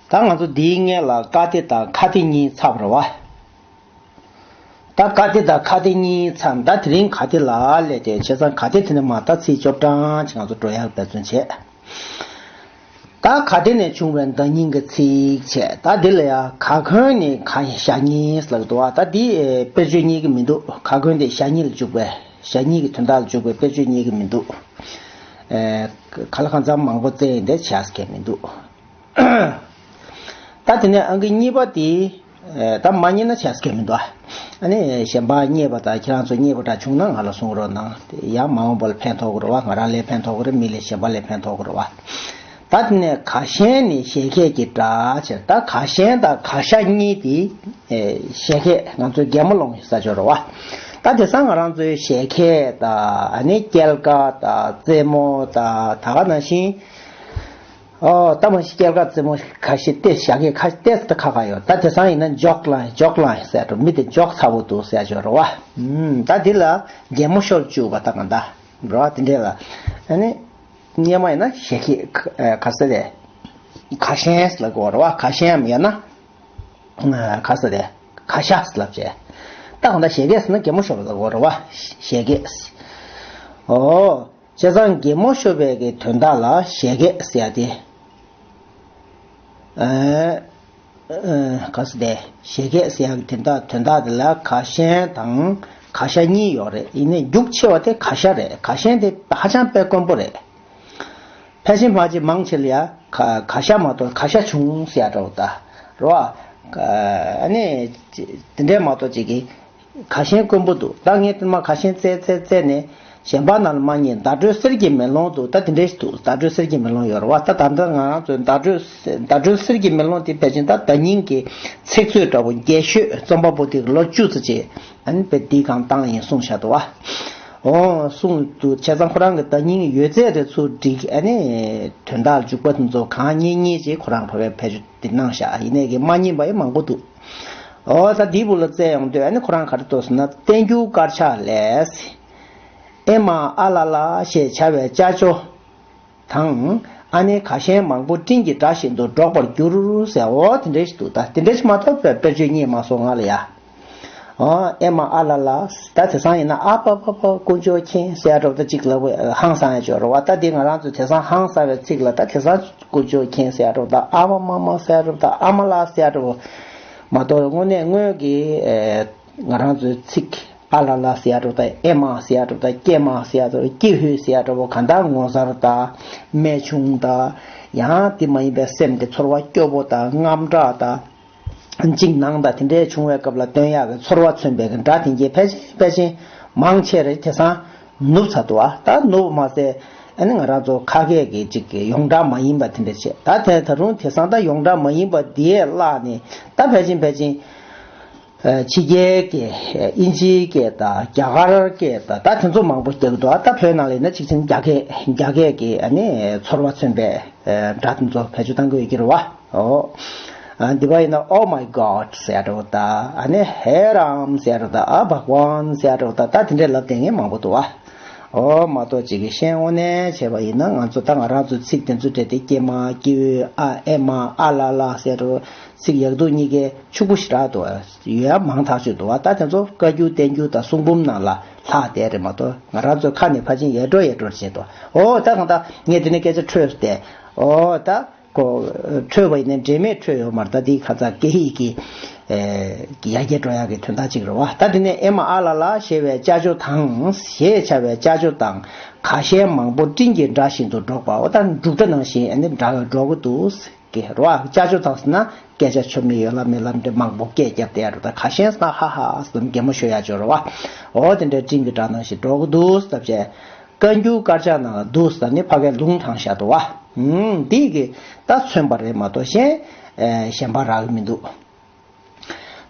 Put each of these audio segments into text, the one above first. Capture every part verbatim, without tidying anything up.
ད་ང་ཚོ་འདིའི་སྔོན་ལ་ཀ་སྡེ་དང་ཁ་སྡེ་གཉིས་ཚར་བ་རེད་བ། ད་ཀ་སྡེ་དང་ཁ་སྡེ་གཉིས་ཚར། ད་དེ་རིང་ག་སྡེ་ལ་སླེབས་ཏེ། བྱས་ཙང་ག་སྡེ་དེ་ནས་མར་ད་ཚིག་སྐྱོབ་སྦྲང་ཅིག་ང་ཚོ་འགྲོ་ཡག་འབད་བརྩོན་བྱེད། ད་ག་སྡེ་ནས་བྱུང་བའི་བརྡ་རྙིང་གི་ཚིག་བྱས། ད་འདི་ལ་ཡ་ག་གོན་ནས་ག་ཞ་གཉིས་ལབ་འདུག་བ། ད་འདི་ཨེ་དཔེར་བརྗོད་རྙེད་ཀྱི་མི་འདུག་ག་གོན་དེ་ཞ་གཉིས་ལ་འཇུག་པའི་ཞ་གཉིས་ཀྱི་དོན་དག་ལ་འཇུག་པའི་དཔེར་བརྗོད་རྙེད་ཀྱི་མི་འདུག་ཨེ་ག་ལ་གང་འཚམ་མང་པོ་བཙལ་ཡིན་དེ་བྱས་ཀྱི་མི་འདུག་ད་དེ་ནས་ཨང་ཀི་གཉིས་པ་དེ། ཨེ་ད་མ་རྙེད་ན་བྱས་ཀྱི་མི་འདུག་ཨ་ནི་གཞན་པ་རྙེད་པ་དང་ཁྱེད་རང་ཚོ་རྙེད་པ་འདྲ་བྱུང་ན་ང་ལ་གསུང་རོགས་གནང་། དེ་ཡང་མ་འོངས་པ་ལ་ཕན་ཐོགས་ཀྱི་རེད་བ། ང་རང་ལ་ཕན་ཐོགས་ཀྱི་རེད། མི་ལ་གཞན་པ་ལ་ཕན་ཐོགས་ཀྱི་རེད་བ། ད་དེ་ནས་ག་ཞན་ནི་བཞད་གད་ཀྱི་སྒྲ་བྱས། ད་ག་ཞན་དང་ག་ཤ་གཉིས་དེ་ཨེ་བཞད་གད། ང་ཚོ་གད་མོ་སློང་ས་ཆ་རེད་བ། ད་དེང་སང་ང་རང་ཚོའི་བཞད་གད་དང་ཨ་ནི་སྐྱེལ་ཀ་དང་རྩེད་མོ་དང་ད་ག་ནང་བཞིན། ཨོ། ད་མ་གཞི་སྐྱེལ་ཀ་རྩེད་མོ་ཁ་ཤས་ཏེ་བཞད་གད་ཁ་ཤས་ཏེ་ད་ཁ་ཁ་ཡོད། ད་དེང་སང་ཡིན་ན་འཇོག་ལང་འཇོག་ལང་ཟེར་འགྲོ། མི་དེ་འཇོག་ཚ་བོ་འདུག་ཟེར་ཆོག་རེད་བ། ཨུམ། ད་འདི་ལ་གད་མོ་ཤོར་བཅུག་པ་ད་གང་ད་རེད་བ། དེ་འདྲས་ལ་ཨ་ནི་སྔོན་མ་ཡིན་ན་བཞད་གད་ཁ་ཟེར་དེ་ཁ་ཤས་ལ་གོ་རེད་བ། ཁ་ཤས་ཡིན་ན་ཁ་ཟེར་དེ་ཁ་ཤས་ལབ་བྱས། ད་གང་ད་བཞད་གད་ཟེར་ན་གད་མོ་ཤོར་བ་ལ་གོ་རེད་བ། བཞད་གད། ཨོ། བྱས་ཙང་གད་མོ་ཤོར་བའི་གི་དོན་དག་ལ་བཞད་གད་ཟེར་ཡ་དེ། ཨ་ཨ་ག་ཟེར་དེ། བཞད་གད་ཟེར་ཡ་གི་དོན་དག་དོན་དག་དེ་ལ་ག་ཞན་དང་ག་ཤ་གཉིས་ཡོད་རེད། ཡིན་ནའི་རྒྱུགས་ཆེ་བ་དེ་ག་ཤ་རེད། ག་ཤན་དེ་ཧ་ཅང་དཔེ་དཀོན་པོ་རེད། ཕལ་ཆེར་ཕལ་ཆེར་མང་ཆེ་ལ་ཡ་ག་ག་ཤ་མ་གཏོགས་ག་ཤ་བྱུང་ཟེར་ཡ་འདྲ་བོ་ད་རེད་བ། ཨ་ནི་དེ་འདྲས་མ་གཏོགས་ཅིག་གི་ཁ་ཤས་དཀོན་པོ་འདུག་ད་ངས་དེ་མ་ཁ་ཤས་བཙལ་བཙལ་བཙལ་ནས་གཞན་པ་ནང་ལ་མ་རྙེད། ཟླ་སྒྲོན་གསེར་གྱི་མེ་ལོང་འདུག་ད་དེ་འདྲས་ཞིག་འདུག་ཟླ་སྒྲོན་གསེར་གྱི་མེ་ལོང་ཡོད་རེད་བ། ད་ད་ལྟ་ང་རང་ཚོའི་ཟླ་སྒྲོན་ཟླ་སྒྲོན་གསེར་གྱི་མེ་ལོང་དེ་ཕལ་ཆེར་ད་བརྡ་རྙིང་གི་ཚིག་མཛོད་འདྲ་བོ་རྒྱས་ཤོས། རྩོམ་པ་པོ་དེ་ལོ་བཅུ་ཙམ་བྱས་ཨ་ནི་དཔེ་འདི་གང་བཏང་ཡིན་གསུངས་བཞག་འདུག་བ། ཨོ་གསུངས་འདུག་བྱས་ཙང་ཁོ་རང་གི་བརྡ་རྙིང་ཡོད་ཚད་དེ་ཚུར་བསྒྲིགས། ཨ་ནི་དོན་དག་འཇུག་པ་དེ་ཚོ་གང་རྙེད་རྙེད་ཅིག་ཁོ་རང་ཕ་བའི་ཕལ་ཆེར་དེ་གནང་བཞག་ཡིན་ནའི་གི་མ་རྙེད་པ་ཡང་མང་པོ་འདུག་ཨོ་ད་འདིའི་སྦུག་ལ་བཙལ་ཡོང་དུས་ཨ་ནི་ཁོ་རང་ག་རེ་འདུག་ཟེར་ན། བསྟན་འགྱུར་དཀར་ཆག་ལས། ཨེ་མ་ཨ་ལ་ལ་ཞེས་བྱ་བའི་ཅ་ཅོ་དང་། ཨ་ནེ་ཁ་ཤས་མང་པོ་སྤྲིན་གྱི་སྒྲ་བཞིན་དུ་སྒྲོག་པར་འགྱུར་ཟེར། ཨོ་དེ་འདྲ་ཞིག་འདུག་ད་དེ་འདྲ་ཞིག་མ་གཏོགས་དཔེ་དཔེར་བརྗོད་རྙེད་མ་སོང་ང་ལ་ཡ། ཨོ་ཨེ་མ་ཨ་ལ་ལ། ད་དེང་སང་ཡིན་ན་ཨ་ཕ་ཕ་ཕ་དཀོན་མཆོག་མཁྱེན་ཟེར་ཡ་འདྲ་བོ་ད་ཅིག་ལབ་དགོས་ཧང་སང་ཡ་ཅིག་ཡོད་རེད་བ། ད་འདི་ང་རང་ཚོའི་དེང་སང་ཧང་སང་བའི་ཚིག་ལ་ད་དེང་སང་དཀོན་མཆོག་མཁྱེན་ཟེར་ཡ་འདྲ་བོ་ད་ཨ་མ་མ་མ་ཟེར་ཡ་འདྲ་བོ་ད་ཨ་མ་ལགས་ཟེར་ཡ་འདྲ་བོ་མ་གཏོགས། དངོས་གནས་སྔོན་གྱི་ཨེ་ང་རང་ཚོའི་ཚིག་ཨ་ལ་ལ་ཟེར་ཡ་འདྲ་བོ་ད་ཨེ་མ་ཟེར་ཡ་འདྲ་བོ་ད་ཀྱེ་མ་ཟེར་ཡ་འདྲ་བོ་ཀྱེ་ཧུད་ཟེར་ཡ་འདྲ་བོ་གང་ལྟར་ངོ་མཚར་ད་རྨད་བྱུང་ད་ཡང་དེ་མ་ཡིན་པའི་སེམས་ཀྱི་ཚོར་བ་སྐྱོ་པོ་ད་རྔམ་དྲག་ད། འཇིགས་སྣང་དང་དེ་འདྲའི་བྱུང་བའི་སྐབས་ལ་སྟོན་ཡག་གི་ཚོར་བ་མཚོན་པའི་གི་སྒྲ་དེ་འདྲའི་ཕལ་ཆེར་ཕལ་ཆེར་མང་ཆེ་རེ་དེང་སང་ནུབ་ཚར་འདུག་ཨ། ད་ནུབ་མ་ཟད་ཨ་ནི་ང་རང་ཚོ་ཁ་སྐད་ཀྱི་ཅིག་གི་ཡོངས་གྲགས་མ་ཡིན་པ་དེ་འདྲ་བྱས། ད་དེ་ད་རུང་དེང་སང་ད་ཡོངས་གྲགས་མ་ཡིན་པ་འདིའི་བརླག་ནས་ད་ཕལ་ཆེར་ཕལ་ཆེར་ཕྱི་རྒྱལ་གྱི་དབྱིན་ཇིའི་སྐད་དང་རྒྱ་གར་སྐད་དང་ད་དེ་ཚོ་མང་པོ་རྒྱག་གི་འདུག་ཨ། ད་བོད་ནང་ལ་ཡིན་ན་གཅིག་བྱས་ན་རྒྱ་སྐད་རྒྱ་སྐད་ཀྱི་ཨ་ནི་ཚོར་བ་མཚོན་པའི་སྒྲ་དེ་ཚོ་བེད་སྤྱོད་གཏང་གི་ཡོད་ཀྱི་རེད་བ། ཨོ། ཨ་འདི་པ་ཡིན་ན། Oh my God ཟེར་ཡ་འདྲ་བོ་དང་། ཨ་ནི་He Ram ཟེར་ཡ་འདྲ་བོ་དང་། ཨ་བྷག་ཝཱན་ཟེར་ཡ་འདྲ་བོ་དང་། ད་དེ་འདྲའི་ལབ་བསྡད་མཁན་མང་པོ་འདུག་ཨ། ཨོ་མ་གཏོགས་ཅིག་གི་ཤེས་དངོས་གནས་བྱས་པ་ཡིན་ན་ང་ཚོ་ད་ང་རང་ཚོ་ཚིག་དེ་ཚོ་སྤྲད་དེ་ཀྱེ་མ་ཀྱེ་ཨོ་ཨ་ཨེ་མ་ཨ་ལ་ལ་ཟེར་ཡ་འདྲ་བོ་ཚིག་ཡག་སྡུག་གཉིས་ཀའི་ཕྱུག་པོ་ཞེ་དྲག་འདུག་ཨ། ཡོད་ཡ་མང་ཐག་ཆོད་འདུག་ཨ། ད་དེ་ཚོ་བཀའ་འགྱུར་བསྟན་འགྱུར་དང་གསུང་འབུམ་ནང་ལ་ལྷག་བསྡད་རེད་མ་གཏོགས། ང་རང་ཚོ་ཁ་ནས་ཕར་ཕྱིན་ཡལ་འགྲོ་ཡལ་འགྲོ་བྱས་འདུག་ཨོ་ད་གང་ལྟར་ངས་དེ་ནས་སྐད་ཆ་འཕྲོས་ཏེ། ཨོ་ད། ཁོ་འཕྲོས་པ་ཡིན་ན་འབྲེལ་མེད་འཕྲོས་ཡོད་མ་རེད། ད་འདི་ཁ་ཚ་སྐད་ཡིག་གི་ཨེ་ཡར་རྒྱས་འགྲོ་ཡག་གི་དོན་དག་ཅིག་རེད་བ། ད་འདི་ནས་ཨེ་མ་ཨ་ལ་ལ་ཞེས་པའི་ཅ་ཅོ་དང་། ཞེས་བྱ་བའི་ཅ་ཅོ་དང་། ཁ་ཤས་མང་པོ་སྤྲིན་གྱི་སྒྲ་བཞིན་དུ་སྒྲོག་པ། འོ་ད་འབྲུག་སྒྲ་ནང་བཞིན་ཨ་ནི་སྒྲ་སྒྲོག་གི་འདུག་གི་རེད་བ། ཅ་ཅོ་དང་ཟེར་ན་སྐད་ཆ་ཆོ་མེད་ཡོད་ལ་མེད་ལ་འདྲ་མང་པོ་སྐད་རྒྱབ་བསྡད་ཡ་རེད། ད་ཁ་ཤས་ཟེར་ན་ཧ་ཧ་ཟེར་ནས་གད་མོ་ཤོར་ཡ་ཅིག་རེད་བ། འོ་དེ་འདྲའི་སྤྲིན་གྱི་སྒྲ་ནང་བཞིན་སྒྲོག་གི་འདུག་ཟེར་བྱས། བཀའ་འགྱུར་དཀར་ཆག་ནང་ལ་འདུག་ཟེར་ནས་ཕ་གིར་ལུང་དྲངས་བཞག་འདུག་བ། ཨུམ། འདི་གི་ད་མཚོན་པ་རེད་མ་གཏོགས་གཞན་ཨེ་གཞན་པ་རག་གི་མི་འདུག་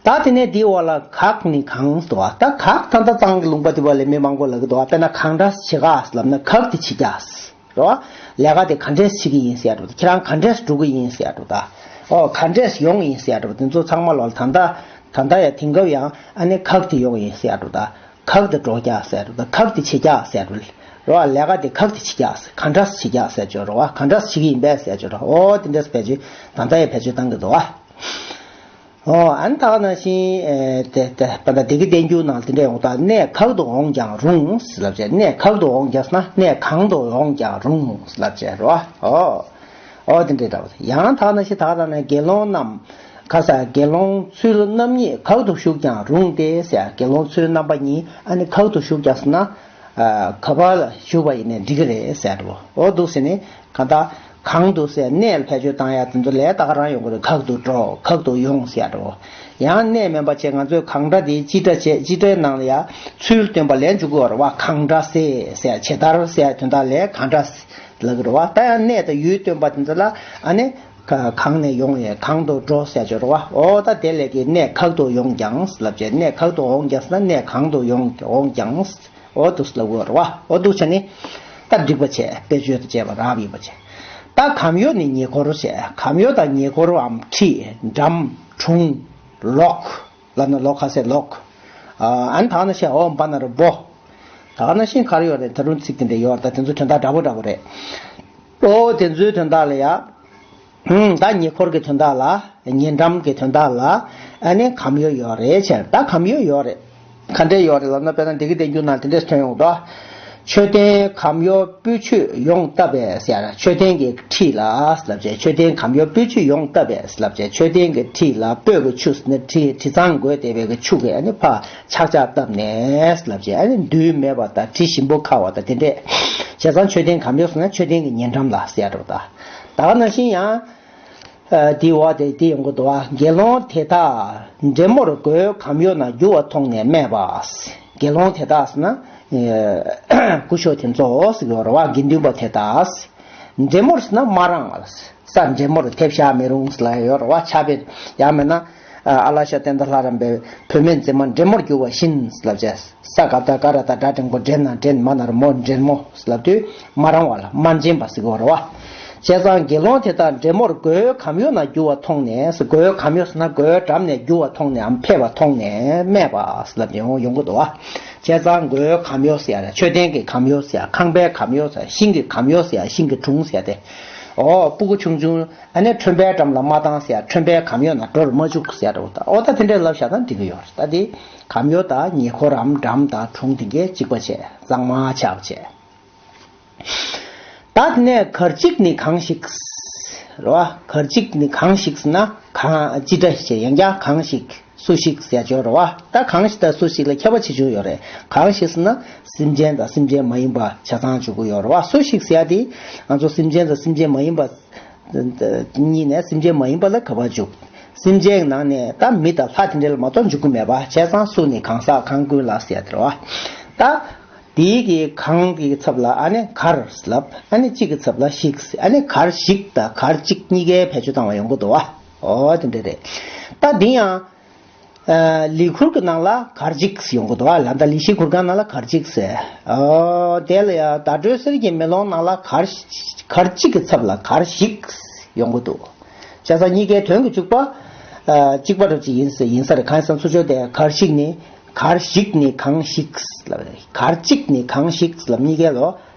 ད་དེ་ནས་འདིའི་འོག་ལ་གག་ནི་གང་འདུག་བ། ད་གག་ད་ལྟ་གཙང་གི་ལུང་པ་དེ་བ་ལས་མི་མང་པོ་ལབ་ཀྱི་འདུག་བ། དཔེར་ན་གང་འདྲ་བྱེད་ག་ལབ་ན་གག་དེ་བྱེད་ཀྱག་རེད་བ། ལས་ཀ་དེ་ག་འདྲས་བྱེད་ཀྱི་ཡིན་ཟེར་ཡ་འདྲ་བ། ཁྱེད་རང་ག་འདྲས་འགྲོ་གི་ཡིན་ཟེར་ཡ་འདྲ་བ། ད་ཨོ་ག་འདྲས་ཡོང་ཡིན་ཟེར་ཡ་འདྲ་བ། དེ་ཚོ་ཚང་མ་ལོག་ལ་ད་ལྟ་ད་ལྟ་ཡ་དེང་སྐབས་ཡང་ཨ་ནི་གག་དེ་ཡོང་ཡིན་ཟེར་ཡ་འདྲ་བ། ད་གག་དེ་འགྲོ་ཀྱག་ཟེར་ཡ་འདྲ་བ། ད་གག་དེ་བྱེད་ཀྱག་ཟེར་ཡ་འདྲ་བ། རོ་བ། ལས་ཀ་དེ་ག་དེ་བྱེད་ཀྱག་ག་འདྲ་བྱེད་ཀྱག་ཟེར་ཅོ་རོ་བ། ག་འདྲ་བྱེད་ཀྱི་ཡིན་པས་ཟེར་ཅོ་རོ། ཨོ་དེ་འདྲས་བེད་སྤྱོད་ད་ལྟ་ཡང་བེད་སྤྱོད་བཏང་གི་འདུག་བ། ཨོ་ཨ་ནི་ད་ག་ནང་བཞིན་ཨེ་དེ་དེ་ད་ལྟ་སྡེ་དགེ་བསྟན་འགྱུར་ནང་དེ་འདྲས་ཡོང་ད། གནས་གང་དུ་འོང་ཀྱང་རུང་ཟེར་ལབ་བྱས། གནས་གང་དུ་འོང་ཀྱང་ཟེར་ན་གནས་གང་དུ་འོང་ཀྱང་རུང་ཟེར་ལབ་བྱས་རོ་བ། ཨོ་ཨོ་དེ་འདྲས་འདྲ་བ། ཡང་ད་ག་ནང་བཞིན་ད་ག་ནང་ནས་དགེ་སློང་རྣམས་ག་ས་དགེ་སློང་ཚུལ་རྣམ་གཉིས་གང་དུ་ཞུགས་ཀྱང་རུང་སྟེ་ཟེར། དགེ་སློང་ཚུལ་རྣམ་པ་གཉིས་ཨ་ནི་གང་དུ་ཞུགས་ཀྱང་ཟེར་ན། ཨ་ག་པར་ལ་བཞུགས་པ་ཡིན་ནའི་འགྲིག་གི་རེད་ཟེར་འགྲོ། འོ་འདུག་ཟེར་ནས་གང་ལྟར་གང་དུ་ཟེར་གནས་ལ་བེད་སྤྱོད་བཏང་ཡ་དེ་ཚོ་ལས་ད་ག་རང་ཡོང་གི་རེད། གང་དུ་འགྲོ། གང་དུ་ཡོང་ཟེར་འགྲོ། ཡང་གནས་མིན་པ་བྱས་ང་ཚོས་གང་འདྲ་དེ་སྤྱི་སྒྲ་བྱས། སྤྱི་སྒྲའི་ནང་ལ་ཡ་ཚུལ་སྟོན་པ་ལས་འཇུག་གི་ཡོད་རེད་བ། གང་འདྲ་སེ་ཟེར་ཇི་ལྟར་ཟེར་དོན་དག་ལས་གང་འདྲ་ལབ་གི་རེད་བ། ད་ཡང་གནས་དང་ཡུལ་སྟོན་པ་དེ་ཚོ་ལ་ཨ་ནི་ག་གང་ནས་ཡོང་ཡས་གང་དུ་འགྲོ་ཟེར་ཅོ་རེད་བ། འོ་ད་དེ་ལས་ཀྱི་གནས་གང་དུ་ཡོང་ཀྱང་ལབ་བྱས། གནས་གང་དུ་འོང་ཀྱང་ཟེར་ན་གནས་གང་དུ་ཡོང་འོང་ཀྱང་། འོ་འདུག་ལབ་དགོས་རེད་བ། འོ་འདུག་བྱས་ནས་ད་འགྲིག་པ་བྱས། དཔེ་བརྗོད་དུ་བྱས་པ་རབ་ཡིན་པ་བྱས། ད་གམ་ཡོ་ནི་ཉེ་འཁོར་བྱས། གམ་ཡོ་དང་ཉེ་འཁོར་བའམ་འཁྲིས་འགྲམ་དྲུང་ལོགས། ལབ་ན་ལོགས་ཁ་ཟས་ལོགས། ཨ་ནི་ད་ནང་བཞིན་འོ་འབའ་ན་རུ་འབོ། ད་ནང་བཞིན་ག་རེ་ཡོད་རེད། ད་རུང་ཚིག་དེ་འདྲ་ཡོད་རེད། ད་དེ་ཚོ་དོན་དག་འདྲ་པོ་འདྲ་པོ་རེད། འོ་དེ་ཚོའི་དོན་དག་ལ་ཡ། ཧུམ། ད་ཉེ་འཁོར་གྱི་དོན་དག་ལ། ཉེ་འགྲམ་གྱི་དོན་དག་ལ་ཨ་ནི་གམ་ཡོ་ཡོད་རེད་ཟེར། ད་གམ་ཡོ་ཡོད་རེད། ག་འདྲས་ཡོད་རེད་ལབ་ན། དཔེར་ན་སྡེ་དགེ་བསྟན་འགྱུར་ནང་དེ་འདྲས་ཐོན་ཡོང་དོ། མཆོད་རྟེན་གམ་ཡོ་སྤོས་ཆུས་ཡོངས་བཏབ་པས་ཟེར། མཆོད་རྟེན་གྱི་འཁྲིས་ལ་ལབ་བྱས། མཆོད་རྟེན་གམ་ཡོ་སྤོས་ཆུས་ཡོངས་བཏབ་པས་ལབ་བྱས། མཆོད་རྟེན་གྱི་འཁྲིས་ལ་སྤོས་ཀྱི་ཆུ་ཟེར་ན་དྲི་དྲི་གཙང་བགོས་བསྡད་པའི་གི་ཆུ་གིས་ཨ་ནི་ཕར་ཆག་ཆག་བཏབ་ནས་ལབ་བྱས། ཨ་ནི་རྡུལ་མེད་པ་དང་དྲི་ཞིམ་པོ་ཁ་བ་དང་དེ་འདྲས། བྱས་ཙང་མཆོད་རྟེན་གམ་ཡོ་ཟེར་ན་མཆོད་རྟེན་གྱི་ཉེ་འགྲམ་ལ་ཟེར་ཡ་འགྲོ། ད་ད་ག་ནང་བཞིན་ཡང་། ཨ་དེའི་འོག་དེ་དེ་ཡོང་གི་འདུག་བ། དགེ་སློང་དེ་དག་འདྲེ་མོར་སྒོའི་གམ་ཡོ་ན་རྒྱུ་བ་མཐོང་ནས་སྨྲས་པ། དགེ་སློང་དེ་དག་ཟེར་ན། ཨ་སྐུ་ཞབས་དེ་ཚོ་ཟེར་གྱི་ཡོད་རེད་བ། དགེ་འདུན་པ་དེ་དག། འདྲེ་མོར་ཟེར་ན་མ་རང་བ། ས་འདྲེ་མོར་ཐེབས་བཞག་མི་རུང་ཟེར་ལབ་ཡོད་རེད་བ། ཆ་བེད་ཡང་མིན་ན། ཨ་ཨ་ལ་ཤ་བསྟན་དར་ལྷ་རམས་པའི་བུད་མེད་མཛེས་མ་འདྲེ་མོར་གྱུར་བ་བཞིན་ལབ་བྱས། ས་ག་བཏགས་སྐ་ར་བཏགས་སྒྲ་འགྲེང་བུ་འདྲེ་ན་འདྲེན། མ་ན་རོ་མོ་འདྲེན་མོ་ལབ་དུས་མ་རང་བ་ལ་མ་འདྲེན་པ་ཟེར་གྱི་ཡོད་རེད་བ། བྱས་ཙང་དགེ་སློང་དེ་དག་འདྲེ་མོར་སྒོའི་གམ་ཡོ་ན་རྒྱུ་བ་མཐོང་ནས། སྒོའི་གམ་ཡོ་ཟེར་ན་སྒོའི་འགྲམ་ནས་རྒྱུ་བ་མཐོང་ནས་འམ་ཕེབས་པ་མཐོང་ནས་སྨྲས་པ་ལབ་ནས་ཡོང་ཡོང་གི་འདུག་བ། བྱས་ཙང་སྒོའི་གམ་ཡོ་ཟེར་ཡ་རེད། མཆོད་རྟེན་གྱི་གམ་ཡོ་ཟེར་ཡ། ཁང་པའི་གམ་ཡོ་ཟེར་ཡ། ཤིང་གི་གམ་ཡོ་ཟེར་ཡ། ཤིང་གི་དྲུང་ཟེར་ཡ་དེ། ཨོ་སྤུ་གུ་ཆུང་ཆུང་ཨ་ནི་ཁྲོན་པའི་འགྲམ་ལ་མ་བཏང་ཟེར་ཡ། ཁྲོན་པའི་གམ་ཡོ་ན་འགྲོར་མ་བཅུག་ཟེར་ཡ་འདྲ་བོ། ད་ཨོ་ད་དེ་འདྲའི་ལབ་བཞག་ན་འགྲིག་གི་ཡོད་རེད། ད་དེ་གམ་ཡོ་དང་ཉེ་འཁོར་རམ་འགྲམ་དང་དྲུང་དེ་གའི་གཅིག་པ་བྱས། གཙང་མ་ཆགས་པ་བྱས། ད་དེ་ནས་གར་གཅིག་ནི་གང་ཞིག་རེད་བ། གར་གཅིག་ནི་གང་ཞིག་ཟེར་ན་གང་ཅི་འདྲ་ཞིག་ཡང་བསྐྱར་གང་ཞིག་སུ་ཞིག་ཟེར་ཡ་ཅིག་ཡོད་རེད་བ། ད་གང་ཞིག་དང་སུ་ཞིག་ལ་ཁྱད་པར་ཆེ་ཆུང་ཡོད་རེད། གང་ཞིག་ཟེར་ན་སེམས་ཅན་དང་སེམས་ཅན་མ་ཡིན་པ་ཆ་ཚང་འཇུག་གི་ཡོད་རེད་བ། སུ་ཞིག་ཟེར་ཡ་དེ་ང་ཚོ་སེམས་ཅན་དང་སེམས་ཅན་མ་ཡིན་པ་གཉིས་ནས་སེམས་ཅན་མ་ཡིན་པ་ལ་ག་པར་འཇུག་སེམས་ཅན་ནང་ནས་ད་མི་དང་ལྷ་དེ་འདྲ་ལ་མ་གཏོགས་འཇུག་གི་མེད་པ། བྱས་ཙང་སུ་ནི་གང་ཟག་གང་ཀུན་ལ་ཟེར་ཡ་དེ་རེད་བ། ད་དེའི་གི་གང་གི་ཚབ་ལ་ཨ་ནི་གར་ལབ། ཨ་ནི་གཅིག་གི་ཚབ་ལ་ཞིག་ཨ་ནི་གར་ཞིག་དང་གར་གཅིག་གཉིས་ཀའི་བེད་སྤྱོད་བཏང་བ་ཡོང་གི་འདུག་བ། ཨོ་དེ་འདྲ་རེད། ད་འདི་ཡང་། ལི་ཁུར་གྱི་ནང་ལ་གར་གཅིག་ཡོང་གི་འདུག་བ། ལ་ད་ལི་ཤི་ཁུར་གང་ནང་ལ་གར་གཅིག་ཟེར། ཨོ་དེ་ལ་ཡ་བརྡ་སྤྲོད་གསེར་གྱི་མེ་ལོང་ནང་ལ་གར་གར་གཅིག་གི་ཚབ་ལ་གར་ཞིག་ཡོང་གི་འདུག་བྱས་ཙང་གཉིས་ཀའི་དོན་གྱི་འཇུག་པ་གཅིག་པ་འདྲ་ཅིག་ཡིན་ས་ཡིན་ས་རེད། གང་ཡིན་ཟེར་ན་ཚུར་ཕྱོགས་དེ་གར་ཞིག་ནི་གར་ཞིག་ནི་གང་ཞིག་ལབ་རེད། གར་གཅིག་ནི་གང་ཞིག་ལབ། གཉིས་ཀའི་ལོ།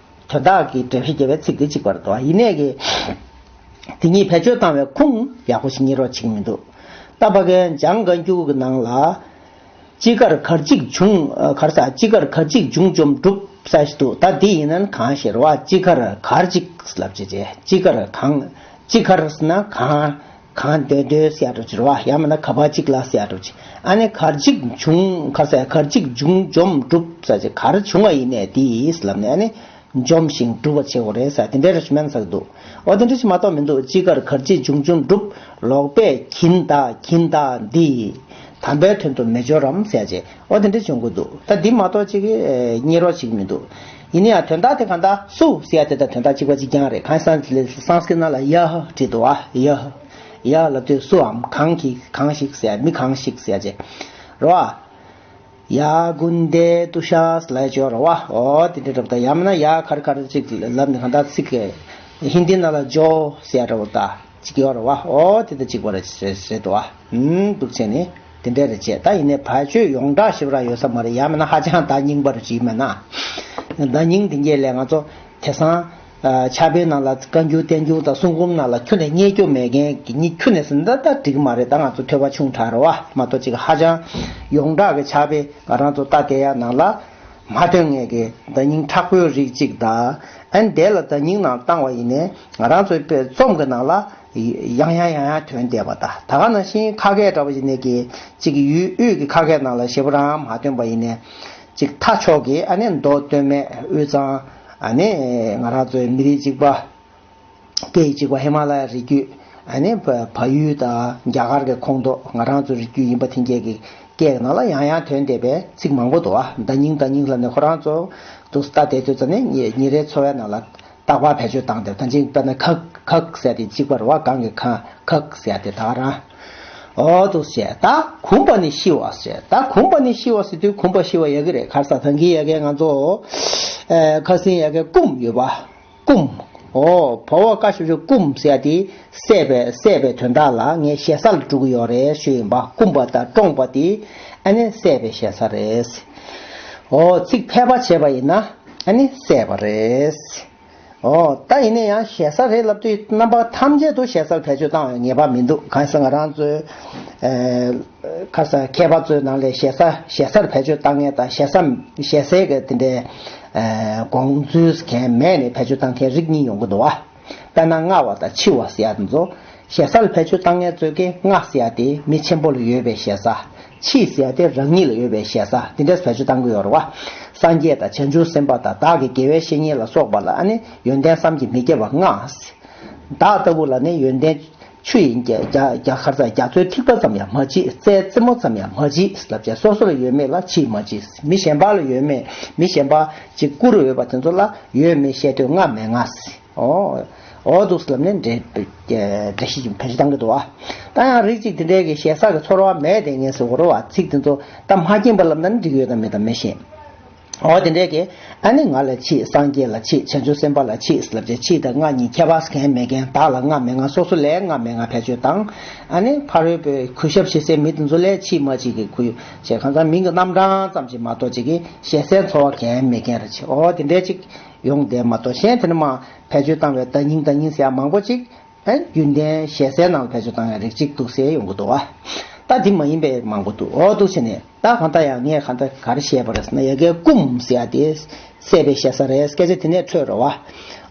དོན་དག་གི་འགྲེལ་བཤད་རྒྱབ་པའི་ཚིག་དེ་གཅིག་པར་འདུག་ཡིན་ནའི་གི། དེ་གཉིས་བེད་སྤྱོད་བཏང་བའི་ཁུངས་ཡག་པོ་ཞིག་རྙེད་རོགས་བྱེད་ཀྱི་མི་འདུག་ད་ཕ་གིའི་འཇང་བཀའ་འགྱུར་གྱི་ནང་ལ། ཅི་དགར་གར་གཅིག་འབྱུང་། གར་ས་ཅི་དགར་གར་གཅིག་འབྱུང་འཇོམས་སྒྲུབ་ས་ཞིག་འདུག་ད་འདི་ཡིན་ན་གང་ཞེས་རེད་བ། ཅི་དགར་གར་གཅིག་ལབ་བྱས་བྱས། ཅི་དགར་གང་། ཅི་དགར་ཟེར་ན་གང་། གང་འདོད་འདོད་ཟེར་ཡ་འདྲ་ཅིག་རེད་བ། ཡང་མིན་ན་ག་པར་གཅིག་ལ་ཟེར་ཡ་འདྲ་ཅིག་ཨ་ནི་གར་གཅིག་འབྱུང་། གར་ས་གར་གཅིག་འབྱུང་འཇོམས་སྒྲུབ་ས་ཅིག་གར་བྱུང་བ་ཡིན་ནས་དེས་ལབ་ནས་ཨ་ནི། འཇོམས་ཤིང་སྒྲུབ་པ་བྱེད་དགོས་རེད་ཟེར་དེ་འདྲའི་རེ་ཞུ་མེད་ན་ཟེར་གི་འདུག་འོ་དེ་འདྲ་ཞིག་མ་གཏོགས་མི་འདུག་ཅི་དགར་གར་གཅིག་འབྱུང་འཇོམས་སྒྲུབ། ལོག་པས་གིན་བདག་གིན་བདག་འདི། དམ་པའི་དོན་དུ་མི་སྦྱོར་རམ་ཟེར་བྱས། འོ་དེ་འདྲ་བྱུང་གི་འདུག་ད་འདི་མ་གཏོགས་ཅིག་གིས་རྙེད་རོགས་བྱེད་ཀྱི་མི་འདུག་ཡིན་ན་ཡང་དོན་དག་དེ་གང་ལྟར་སུ་ཟེར་ཡ་དེ་དང་དོན་དག་གཅིག་པ་གཅིག་རྐྱང་རེད། གང་ཡིན་ཟེར་ན་སཾསྐྲྀཏ་ནང་ལ་ཡ་བྲིས་འདུག་ཨ་ཡ། ཡ་ལབ་དུས་སུའམ་གང་གིས་གང་ཞིག་ཟེར་མི་གང་ཞིག་ཟེར་བྱས། རོ་ཨ། ཡ་གུན་དེ་ཏུ་ཤ་ལ་ཅོ་ར་བ། ཨོ་དེ་འདྲ་རབ་ད་ཡ་མ་ན་ཡ་ཁར་ཁར་ཅིག་ལབ་ནི་གང་ད་ཚིག་གི་ཧིན་དི་ན་ལ་ཇོ་ཟེར་ར་བ་ད་ཅིག་ཡོ་ར་བ། ཨོ་དེ་ད་ཅིག་བ་ར་ཟེར་དུ་བ། ཧུམ་འདུག་ཅེ་ནི་དེ་འདྲ་རེ་བྱས། ད་ཡིན་ནའི་བ་ཅོས་ཡོངས་གྲགས་ཞིབ་ར་ཡོད་ས་མ་རེད། ཡ་མ་ན་ཧ་ཅང་ད་རྙིང་པ་རུ་ཅིག་མ་ན། བརྡ་རྙིང་འདི་གས་ལས་ང་ཚོ་དེང་སང་ཨ་ཕྱག་དཔེའི་ནང་ལ་བཀའ་འགྱུར་བསྟན་འགྱུར་དང་གསུང་འབུམ་ནང་ལ་ཁྱོན་ནས་རྙེད་རྒྱུ་མེད་མཁན་གྱི་མི་ཁྱོན་ནས་ཟིན་ད་ལྟ་འགྲིག་མ་རེད། ད་ང་ཚོ་ཐོས་པ་ཆུང་དྲགས་རེད་བ། མ་གཏོགས་ཅིག་ཧ་ཅང་ཡོངས་གྲགས་ཀྱི་ཕྱག་དཔེ་ང་རང་ཚོ་ལྟ་བསྡད་ཡ་ནང་ལ་མ་ཐོན་མཁན་གྱི་བརྡ་རྙིང་མཁྲེགས་པོའི་རིགས་གཅིག་དང་། ཨ་ནི་དེ་ལ་བརྡ་རྙིང་ནང་བཏང་བ་ཡིན་ནའི་ང་རང་ཚོའི་དཔེ་རྩོམ་གྱི་ནང་ལ་ཡང་ཡང་ཡང་ཡང་ཐོན་བསྡད་པ་དང་། ད་ག་ནང་བཞིན་ཁ་སྐད་འདྲ་བ་ཡིན་ནའི་གི་ཅིག་ཡུལ་དབུས་ཀྱི་ཁ་སྐད་ནང་ལ་ཞེ་པོ་རང་མ་ཐོན་པ་ཡིན་ནའི། ཅིག་མཐའ་ཕྱོགས་ཀྱི་ཨ་ནི་མདོ་སྟོད་སྨད་དབུས་གཙང་། ཨ་ནི་ང་རང་ཚོའི་མི་རིགས་གཅིག་པ། སྐད་ཡིག་གཅིག་པ་ཧི་མ་ལ་ཡའི་རི་རྒྱུད། ཨ་ནི་བལ་བལ་ཡུལ་དང་རྒྱ་གར་གྱི་ཁོངས་གཏོགས་ང་རང་ཚོའི་རི་རྒྱུད་ཡིན་པ་དེ་འགས་ཀྱི་སྐད་ཀྱི་ནང་ལ་ཡང་ཡང་ཐོན་བསྡད་པའི་ཚིག་མང་པོ་འདུག་ཨ། བརྡ་རྙིང་བརྡ་རྙིང་ལབ་ནས་ཁོ་རང་ཚོ་འདུག་ལྟ་བསྡད་དུས་ཙམ་ནས་ཉིན་ཉིན་རེའི་འཚོ་བའི་ནང་ལ་རྟག་པར་བེད་སྤྱོད་བཏང་བསྡད། ད་ཅིག་དཔེར་ན་ཁག་ཁག་ཟེར་དེ་གཅིག་པ་རེད་བ། གང་གི་གང་། ཁག་ཟེར་དེ་ད་ག་རང་། ཨོ་འདུག་བྱས། ད་གུམ་པ་ནི་ཤི་བ་ཟེར། ད་གུམ་པ་ནི་ཤི་བ་ཟེར་དུས་གུམ་པ་ཤི་བ་ཡག་གི་རེད། ཁར་ས་ཐང་གི་ཡ་གའི་ང་ཚོ་ཨེ་ཁ་སང་ཡ་གའི་སྐུམ་ཡོད་པ། སྐུམ། ཨོ་བ་བ་ཀ་ཞབས་ཀྱུ་སྐུམ་ཟེར་དེ་བསད་པའི་བསད་པའི་དོན་དག་ལ་ངས་ཞེ་སར་འགྲོ་གི་ཡོད་རེད་ཞུས་ཡིན་པ། སྐུམ་པ་དང་བཀྲོངས་པ་དེ་ཨ་ནི་བསད་པའི་ཞེ་ས་རེད། ཨོ་ཚིག་ཕལ་པ་བྱས་པ་ཡིན་ན་ཨ་ནི་བསད་པ་རེད། ཨོ་ད་ཡིན་ན་ཡང་ཞེ་ས་རེད་ལབ་དུས་རྣམ་པ་ཐམས་ཅད་དུ་ཞེ་སར་བེད་སྤྱོད་བཏང་བའི་ངེས་པ་མི་འདུག་གང་ཟེར་ང་རང་ཚོའི་ཨེ་ཁ་ས་མཁས་པ་ཚོའི་ནང་ལས་ཞེ་ས་ཞེ་སར་བེད་སྤྱོད་བཏང་མཁན་དང་ཞེ་ས་ཞེ་སའི་གི་དེ་འདྲའི་ཨེ་དགོངས་ཚུལ་མཁན་མེད་ནས་བེད་སྤྱོད་བཏང་མཁན་རིགས་གཉིས་ཡོང་གི་འདུག་བ། དཔེར་ན་རྔ་བ་དང་འཆི་བ་ཟེར་ཡ་དེ་ཚོ། ཞེ་སར་བེད་སྤྱོད་བཏང་མཁན་ཚོས་ཀྱི་རྔ་ཟེར་ཡ་དེ་མི་ཆེན་པོ་ལ་ཡོད་པའི་ཞེ་ས། འཆི་ཟེར་ཡ་དེ་རང་ཉིད་ལ་ཡོད་པའི་ཞེ་ས། དེ་འདྲས་བེད་སྤྱོད་བཏང་གི་ཡོད་རེད་བ། སངས་རྒྱས་དང་བྱང་ཆུབ་སེམས་དཔའ་དང་བདག་གི་དགེ་བའི་བཤེས་གཉེན་ལ་སོགས་པ་ལ་ཨ་ནི་ཡོན་ཏན་བསམ་གྱིས་མི་ཁྱབ་པ་མངའ། བདག་ལྟ་བུ་ལ་ནི་ཡོན་ཏན་ཆུ་ཡི་རྒྱ་རྒྱ་རྒྱ་གར་ས་རྒྱ་མཚོའི་ཐིགས་པ་ཙམ་ཡང་མ་མཆིས། རྩྭའི་རྩེ་མོ་ཙམ་ཡང་མ་མཆིས་ལབ་བྱས། སོ་སོ་ལ་ཡོད་མེད་ལ་མཆིས་མ་མཆིས། མི་གཞན་པ་ལ་ཡོད་མེད། མི་གཞན་པ་ཅིག་བཀུར་འོས་པ་དེ་ཚོ་ལ་ཡོད་མེད་བཤད་དུས་རྔ་མི་མངའ། ཨོ། ཨོ་འདུག་ལབ་ནས་འགྲེལ་འགྲེལ་བཤད་ཅིག་བེད་སྤྱོད་བཏང་གི་འདུག་བ། ད་ཡང་རིགས་གཅིག་དེ་འདྲའི་གི་ཞེ་ས་གི་ཚོར་བ་མེད་དེ་ངེས་སུ་འོ་རོ་བ། ཚིག་དེ་ཚོ་ད་མ་སྐྱེས་པ་ལབ་ན་ནི་འགྲིག་ཡོད་དམ་མེད་དམ་མི་ཤེས། ཨོ་དེ་འདྲའི་གི་ཨ་ནི་ང་ལ་མཆིས། སངས་རྒྱས་ལ་མཆིས། བྱང་ཆུབ་སེམས་དཔའ་ལ་མཆིས་ལབ་བྱས། མཆིས་དང་རྔ་གཉིས་ཁྱད་པར་གང་མེད་མཁན། བདག་ལ་རྔ་མི་མངའ། སོ་སོ་ལ་རྔ་མི་མངའ་བེད་སྤྱོད་བཏང་། ཨ་ནི་ཕ་རོལ་པོའི་གུས་ཞབས་བྱེད་སའི་མི་དེ་ཚོ་ལ་མཆིས་མ་མཆིས་ཀྱི་གུས་ཞབས། གང་ལྟར་མིང་གི་རྣམ་གྲངས་ཙམ་ཞིག་མ་གཏོགས་ཅིག་གི་ཞེ་སའི་ཚོར་བ་གང་མེད་མཁན་རེད་ཅེས། ཨོ་དེ་འདྲའི་ཅིག་ཡོང་བསྡད་མ་གཏོགས། གཞན་དེ་ནི་མ་བེད་སྤྱོད་བཏང་བའི་བརྡ་རྙིང་བརྡ་རྙིང་ཟེར་ཡ་མང་པོ་ཅིག་ཨེ་རྒྱུན་ལྡན་ཞེ་སའི་ནང་ལ་བེད་སྤྱོད་བཏང་ཡ་རིགས་གཅིག་འདུག་ཟེར་ཡོང་གི་འདུག་བ། ད་དེ་མ་ཡིན་པའི་མང་པོ་འདུག་ཨོ་འདུག་བྱས་ནས་ད་གང་ལྟར་ཡང་ངས་གང་ལྟར་ག་རེ་བཤད་པ་རེད་ཟེར་ན། ཡ་གའི་སྐུམ་ཟེར་ཡ་དེ་བསད་པའི་ཞེ་ས་རེད། སྐད་ཆ་དེ་ནས་འཕྲོས་རེད་བ།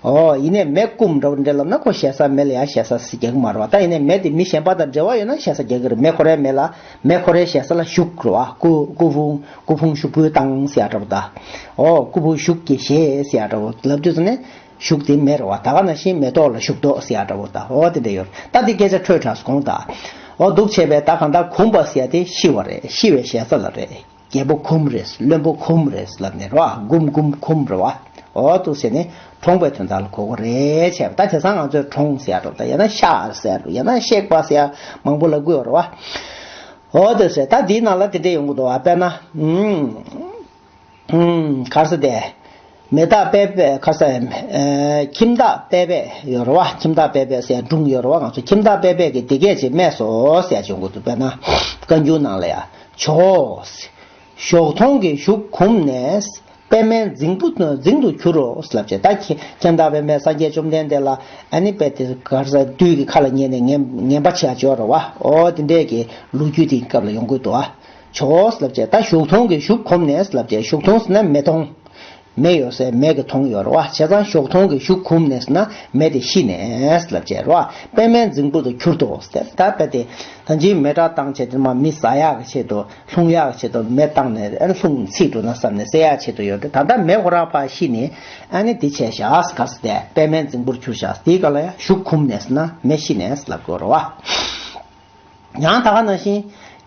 ཨོ་ཡིན་ནའི་མེ་སྐུམ་འདྲ་བོ་འདྲ་ལབ་ན་ཁོ་ཞེ་ས་མེ་ལ་ཡ་ཞེ་ས་ཟེར་རྒྱག་གི་མ་རེད་བ། ད་ཡིན་ནའི་མེ་དེ་མི་གཞན་པ་དང་འབྲེལ་བ་ཡོད་ན་ཞེ་ས་རྒྱག་གི་རེད། མེ་ཁོ་རའི་མེ་ལ་མེ་ཁོ་རའི་ཞེ་ས་ལ་ཞུགས་རེད་བ། སྐུ་སྐུ་ཕུང་སྐུ་ཕུང་ཞུགས་པོའི་བཏང་ཟེར་ཡ་འདྲ་བོ་ད། ཨོ་སྐུ་ཕུང་ཞུགས་ཀྱི་ཞེས་ཟེར་ཡ་འདྲ་བོ་ལབ་དུས་ཙམ་ནས། ཞུགས་དེ་མེ་རེད་བ། ད་ག་ནང་བཞིན་མེ་ཏོག་ལ་ཞུགས་མདོག་ཟེར་ཡ་འདྲ་བོ་ད། འོ་དེ་འདྲ་ཡོད། ད་དེ་སྐད་ཆ་འཕྲོས་དྲགས་སོང་ད། འོ་འདུག་བྱས་པས་ད་གང་ལྟར་གུམ་པ་ཟེར་ཡ་དེ་ཤི་བ་རེད། ཤི་བའི་ཞེ་ས་ལ་རེད། རྒྱལ་པོ་གུམ་རེད། བློན་པོ་གུམ་རེད་ལབ་ནས་རེད་བ། གུམ་གུམ་གུམ་རེད་བ། འོ་འདུག་ཟེར་ནས་གྲོངས་པའི་དོན་དག་ལ་གོ་གི་རེད་བྱས་པ། ད་དེང་སང་ང་ཚོས་གྲོངས་ཟེར་ཡ་འདྲ་བོ་ད། ཡང་ན་གཤགས་ཟེར་ཡ་འདྲ་བོ། ཡང་ན་གཤེགས་པ་ཟེར་ཡ་མང་པོ་ལབ་གི་ཡོད་རེད་བ། འོ་འདུག་ཟེར། ད་དེའི་ནང་ལ་དེ་འདྲ་ཡོང་གི་འདུག་བ། དཔེར་ན། ཨུམ། ཨུམ། ག་རེ་ཟེར་དེ། མེ་སྟག་པད་པད་ག་རེ་ཟེར། ཨེ་ཁྱིམ་བདག་པད་པད་ཡོད་རེད་བ། ཁྱིམ་བདག་པད་པད་ཟེར་སྒྲུང་ཡོད་རེད་བ། ང་ཚོ་ཁྱིམ་བདག་པད་པད་ཀྱིས་འདི་སྐད་ཅེས་སྨྲས་སོ་ཟེར་ཡ་བྱུང་གི་འདུག་དཔེར་ན་བཀའ་འགྱུར་ནང་ལ་ཡ། ཇོ་བོ། ཞོགས་མཐོང་གི་གཞུ་གུམ་ནས། པདྨའི་རྫིང་བུ་རྫིང་དུ་གྱུར་རོ་ལབ་བྱས། ད་ཁྱེད་ཁྱེད་བདག་པདྨའི་སངས་རྒྱས་བཅོམ་ལྡན་འདས་ལ་ཨ་ནི་དཔེ་དེ་ག་རེ་ཟེར། བདུད་ཀྱི་ཁ་ལ་ཉན་ནས་ངན་ངན་པ་བྱས་ཡ་ཅིག་ཡོད་རེད་བ། འོ་དེ་འདྲས་ཀྱི་ལོ་རྒྱུས་དེའི་སྐབས་ལ་ཡོང་གི་འདུག་བ། ཇོ་བོ་ལབ་བྱས། ད་གཞུ་མཐོང་གི་གཞུ་གུམ་ནས་ལབ་བྱས། གཞུ་མཐོང་ཟེར་ན་མེ་མཐོང་། མེ་ཡོད་སའི་མེ་གི་མཐོང་ཡོད་རེད་བ། བྱས་ཙང་གཞུ་མཐོང་གི་གཞུ་གུམ་ནས་ཟེར་ན་མེ་དེ་ཤི་ནས་ལབ་བྱས་རེད་བ། པདྨའི་རྫིང་བུ་དུ་གྱུར་ཏོ་ཟེར། ད་དཔེ་དེ་ད་ཅིའི་མེ་སྲེག་བཏང་བྱས་དེ་མ་མི་ཟ་ཡག་གི་ཆེད་དུ། ལྷུང་ཡག་ཆེད་དུ་མེ་བཏང་ནས་ཨ་ལྷུང་ཚིག་འགྲོ་ན་བསམ་ནས་བསད་ཡག་ཆེད་དུ་ཡོད་དེ། ད་ལྟ་མེ་ཁོ་རང་ཕར་ཤི་ནས་ཨ་ནི་དེ་བྱས་བཞག་ག་ཟེར་ཏེ་པདྨའི་རྫིང་བུར་གྱུར་བཞག་དེའི་སྐབས་ལ་ཡང་གཞུ་གུམ་ནས་ཟེར་ན་མེ་ཤི་ནས་ལབ་དགོས་རེད་བ། ཡང་ད་ག་ནང་བཞིན་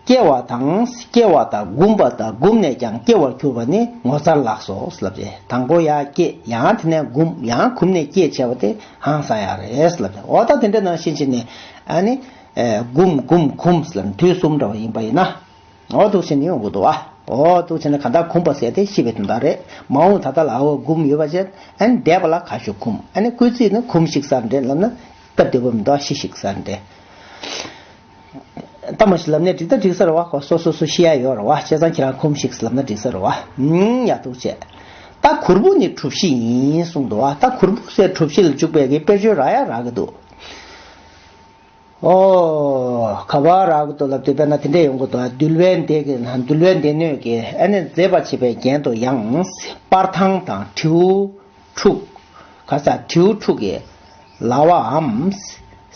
སྐྱེ་བ་དང་སྐྱེ་བ་དང་གུམ་པ་དང་གུམ་ནས་ཀྱང་སྐྱེ་བར་གྱུར་པ་ནི་ངོ་མཚར་ལགས་སོ་ལབ་ཅེས། དང་པོ་ཡང་སྐྱེ། ཡང་དེ་ནས་གུམ། ཡང་གུམ་ནས་སྐྱེ་བྱས་པ་དེ་ཧང་སང་ཡག་རེད་ལབ་ཅེས། འོ་ད་དེ་འདྲ་ནང་བཞིན་བྱས་ནས་ཨ་ནི་གུམ་གུམ་གུམ་ལབ་དུས་གསུམ་འདྲ་བ་ཡིན་པ་ཡིན་ན། འོ་འདུག་བྱས་ནས་ཡོང་དགོས་འདུག་བ། འོ་འདུག་བྱས་ནས་གང་ལྟར་གུམ་པ་ཟེར་དེ་ཤི་བའི་དོན་དག་རེད། མ་འོངས་ད་ལྟ་ལ་འོ་གུམ་ཡོད་པ་བྱས། ཨ་ནི་འདས་པ་ལ་ག་ཞུ་གུམ། ཨ་ནི་སྐུལ་ཚིག་ནི་གུམ་ཞིག་ཟེར་འདྲེ་ལབ་ན་སྟབས་བདེ་པོ་མི་འདུག་ཤི་ཞིག་ཟེར་འདྲེ། ད་མ་ཤི་ལབ་ནས་འགྲིག་ད་འགྲིག་ས་རེད་བ། ཁོ་སོ་སོ་སོ་ཤི་ཡ་ཡོད་རེད་བ། བྱས་ཙང་ཁྱེད་རང་གུམ་ཞིག་ལབ་ན་འགྲིག་ས་རེད་བ། ཨུམ། ཡག་འདུག་བྱས། ད་ ད་གུར་བུ་ནི་གྲུ་བཞི་ཡིན་གསུངས་འདུག་བ། ད་གུར་བུ་ཟེར་གྲུ་བཞི་ལ་འཇུག་པའི་གི་དཔེར་བརྗོད་རག་ཡ་རག་གི་འདུག་ཨོ། ག་པར་རག་གི་འདུག་ལབ་དུས་དཔེར་ན་དེ་འདྲས་ཡོང་གི་འདུག་འདུལ་བའི་སྡེ་གི་འདུལ་བའི་སྡེ་སྣོད་ཀྱི་ཨ་ནི་མཛེས་པར་བྱེད་པའི་རྒྱན་དུ་ཡང་སྤར་ཐང་དང་དྲེའུ་ཕྲུག་ག་ས་དྲེའུ་ཕྲུག་གི་ལ་བའམ་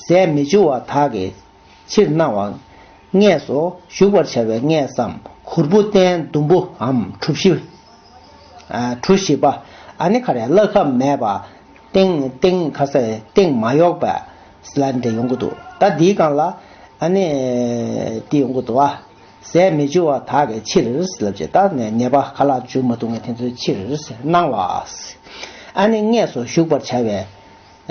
ཟས་མི་འཇུ་བ་དག་གི་ཕྱིར་སྣང་བ། སྔས་སུ་ཞུགས་པར་བྱ་བའི་སྔས་སམ་གུར་བུ་སྟན་ཟླུམ་པོའམ་གྲུ་བཞི། ཨ་གྲུ་བཞི་པ། ཨ་ནི་ག་རེ་བླ་ཁབ་མེད་པ། སྟེང་སྟེང་ག་ས་སྟེང་མ་གཡོགས་པ་ཟེར་ལ་འདྲ་ཡོང་གི་འདུག་ད་འདིའི་སྒང་ལ་ཨ་ནི་འདི་ཡོང་གི་འདུག་བ། ཟས་མི་འཇུ་བ་དག་གི་ཕྱིར་ཟེར་ལབ་ཅེས་ད་ནད་པ་ཁ་ལག་འཇུ་མ་ཐུབ་མཁན་དེ་ཚོའི་ཕྱིར་སྣང་བ། ཨ་ནི་སྔས་སུ་ཞུགས་པར་བྱ་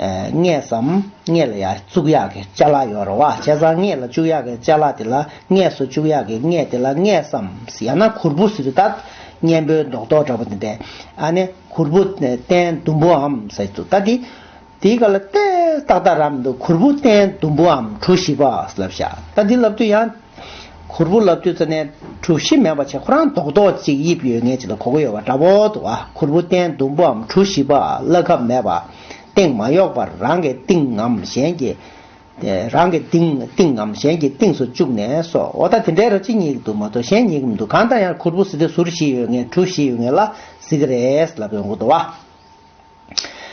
བའི། ཨ་སྔས་སམ་སྔས་ལ་ཡ་བཙུགས་ཡག་གི་ཅ་ལག་ཡོད་རེད་བ། བྱས་ཙང་སྔས་ལ་བཅུག་ཡག་གི་ཅ་ལག་དེ་ལ་སྔས་སུ་བཅུག་ཡག་གི་སྔས་དེ་ལ་སྔས་སམ་ཡང་ན་གུར་བུ་ཟེར་དུས་ད་གཉེན་པོའི་རྡོག་རྡོག་འདྲ་པོ་དེ་འདྲས། ཨ་ནི་གུར་བུ་སྟན་ཟླུམ་པོའམ་ཟེར་དུས་ད་དེ་དེའི་སྐབས་ལ་ཏེ་ཏག་ཏག་རམ་འདུག་གུར་བུ་སྟན་ཟླུམ་པོའམ་གྲུ་བཞི་པ་ལབ་བཞག་ད་འདི་ལབ་དུས་ཡང་གུར་བུ་ལབ་དུས་ཙ་ནས་གྲུ་བཞི་མེད་པ་བྱས་ཁོ་རང་རྡོག་རྡོག་ཅིག་དབྱིབས་ཡོད་ངེས་ཅིག་ལ་གོ་གི་ཡོད་པ་འདྲ་པོ་འདུག་ཨ་གུར་བུ་སྟན་ཟླུམ་པོའམ་གྲུ་བཞི་པ་བླ་ཁབ་མེད་པ། སྟེང་མ་གཡོགས་པར་རང་གི་སྟེང་ངམ་གཞན་གྱི། རང་གི་སྟེང་སྟེང་ངམ་གཞན་གྱི་སྟེང་སུ་བཅུག་ནས་སོ། འོ་ད་དེ་འདྲའི་ར་ཅི་རྙེད་ཀྱི་འདུག་མ་གཏོགས་གཞན་རྙེད་ཀྱི་མི་འདུག་གང་ལྟར་ཡང་གུར་བུ་ཟེར་དུས་ཟུར་བཞི་ཡོད་ངེས་གྲུ་བཞི་ཡོད་ངེས་ལ་ཟེར་གི་རེད་ལབ་ཡོང་གི་འདུག་བ།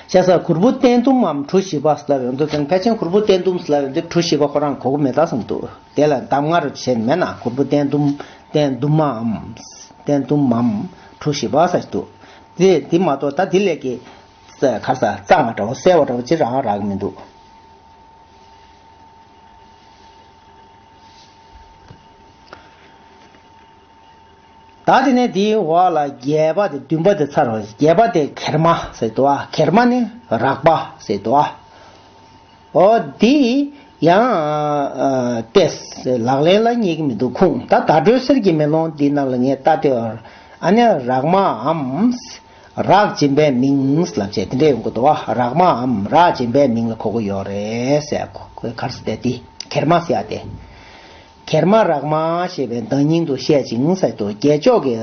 བྱས་ཙང་གུར་བུ་སྟན་ཟླུམ་མམ་གྲུ་བཞི་པ་ཟེར་ལབ་ཡོང་དུས་ཙང་ཕལ་ཆེར་གུར་བུ་སྟན་ཟླུམ་ཟེར་ལབ་ཡོང་དུས་གྲུ་བཞི་པ་ཁོ་རང་གོ་གི་མེད་ད་བསམ་འདུག་དེ་ལ་གདམས་ངག་རུ་བྱས་མེད་ན་གུར་བུ་སྟན་ཟླུམ་སྟན་ཟླུམ་མའམ་སྟན་ཟླུམ་མམ་གྲུ་བཞི་པ་ཟེར་འདུག་དེ་དེ་མ་གཏོགས་ད་དེ་ལས་ཀྱི་ཁ་ས་གཙང་བ་འདྲ་བོ་གསལ་བ་འདྲ་བོ་ཅི་རང་རག་གི་མི་འདུག་ད་དེ་ནས་དེའི་འོག་ལ་བརྒྱད་པ་དེ་བདུན་པ་དེ་ཚར་བ་བརྒྱད་པ་དེ་གྱེར་མ་ཟེར་འདུག་ཨ། གྱེར་མ་ནི་རགས་པ་ཟེར་འདུག་ཨ། འོ་འདི་ཡང་ཏེས་ལག་ལེན་ལ་རྙེད་ཀྱི་མི་འདུག་ཁུངས་ད་བརྡ་སྤྲོད་གསེར་གྱི་མེ་ལོང་འདི་ནང་ལ་ངས་ལྟ་སྟེ་ཨ་ནི་རགས་མའམ། རགས་འབྱིན་པའི་མིང་ལབ་བྱས་དེ་འདྲས་ཡོང་གི་འདུག་བ། རགས་མའམ་རགས་འབྱིན་པའི་མིང་ལ་གོ་གི་ཡོད་རེད་ཟེར་གོ་གར་སི་དེ་དེ་གྱེར་མ་ཟེར་ཡ་དེ། གྱེར་མ་རགས་མ་ཞེས་པའི་བརྡ་རྙིང་དུ་བཤད་ཅིང་ཟེར་དུ་རྒྱལ་མཆོག་གི་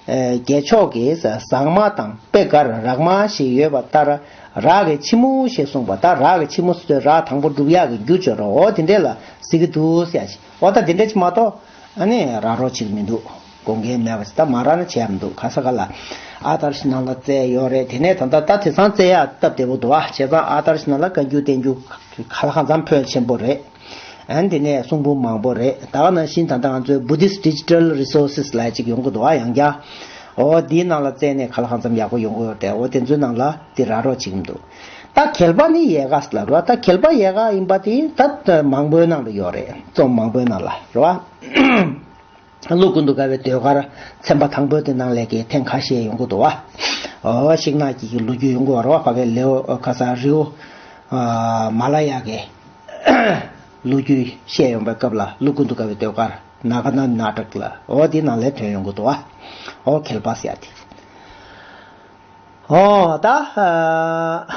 རྒྱལ་མཆོག་གིས་ཟངས་མ་དང་པེ་དཀར་རགས་མ་ཞེས་ཡོད་པ་ལྟར་རགས་ཀྱི་ཕྱི་མོ་ཞེས་གསུངས་པ་ལྟར་རགས་ཀྱི་ཕྱི་མོ་ཟེར་དུས་རགས་དང་པོ་སྒྲུབ་ཡག་གི་རྒྱུ་སྦྱོར་རོ་དེ་འདྲས་ལ་ཟེར་གི་འདུག་ཟེར་ཡ་ཞིག་འོ་ད་དེ་འདྲས་ཅིག་མ་གཏོགས། ཨ་ནི་རག་རོགས་བྱེད་ཀྱི་མི་འདུག་དགོངས་འགལ་མེད་པ་ཞིག་ད་མ་རག་ན་བྱས་མི་འདུག་ག་ས་ག་ལ་ཨ་ཐར་ཞིག་ནང་ལ་བཙལ་ཡོད་རེད། དེ་ནས་ད་ལྟ་ད་དེང་སང་བཙལ་ཡག་སྟབས་བདེ་པོ་འདུག་ཨ། བྱས་ཙང་ཨ་ཐར་ཞིག་ནང་ལ་བཀའ་འགྱུར་བསྟན་འགྱུར་ག་ལ་གང་འཚམ་ཕོན་ཆེན་པོ་རེད། ཨ་ནི་དེ་ནས་གསུང་འབུམ་མང་པོ་རེད། ད་ག་ནང་བཞིན་ད་ལྟ་ང་ཚོའི་Buddhist Digital Resources་ལབ་ཅིག་ཡོང་གི་འདུག་ཨ། ཡང་བསྐྱར་འོ་དེའི་ནང་ལ་བཙལ་ནས་ག་ལ་གང་འཚམ་ཡག་པོ་ཡོང་གི་ཡོད་རེད། འོ་དེ་ཚོའི་ནང་ལ་དེ་རག་རོགས་བྱེད་ཀྱི་མི་འདུག་ད་གྱེར་པ་ནི་ཡལ་ག་ལ་རེད་བ། ད་གྱེར་པ་ཡལ་ག་ཡིན་པ་དེ་ད་མང་པོའི་ནང་ལ་ཡོད་རེད། རྩོམ་མང་པོའི་ནང་ལ་རེད་བ། ཀླུ་ཀུན་ཏུ་དགའ་བའི་ཟློས་གར་ཚན་པ་དང་པོའི་དེ་ནང་ལས་ཀྱི་ཐེངས་ཁ་ཤས་ཡོང་གི་འདུག་བ། ཨོ་ཤིང་ནགས་ཀྱི་ལོ་རྒྱུས་ཡོང་གི་ཡོད་རེད་བ། ཕ་གའི་ལེའུ་ཁ་ས་རི་བོ་མ་ལ་ཡ་གི་ལོ་རྒྱུས་བཤད་ཡོང་པའི་སྐབས་ལ་ཀླུ་ཀུན་ཏུ་དགའ་བའི་ཟློས་གར་ནཱ་ག་ན་ནཱ་ཊཀ་ལ་ཨོ་དེ་ནང་ལས་ཐོན་ཡོང་གི་འདུག་བ། ཨོ་གྱེར་པ་ཟེར་ཡ་དེ། ཨོ་ད། ཨ།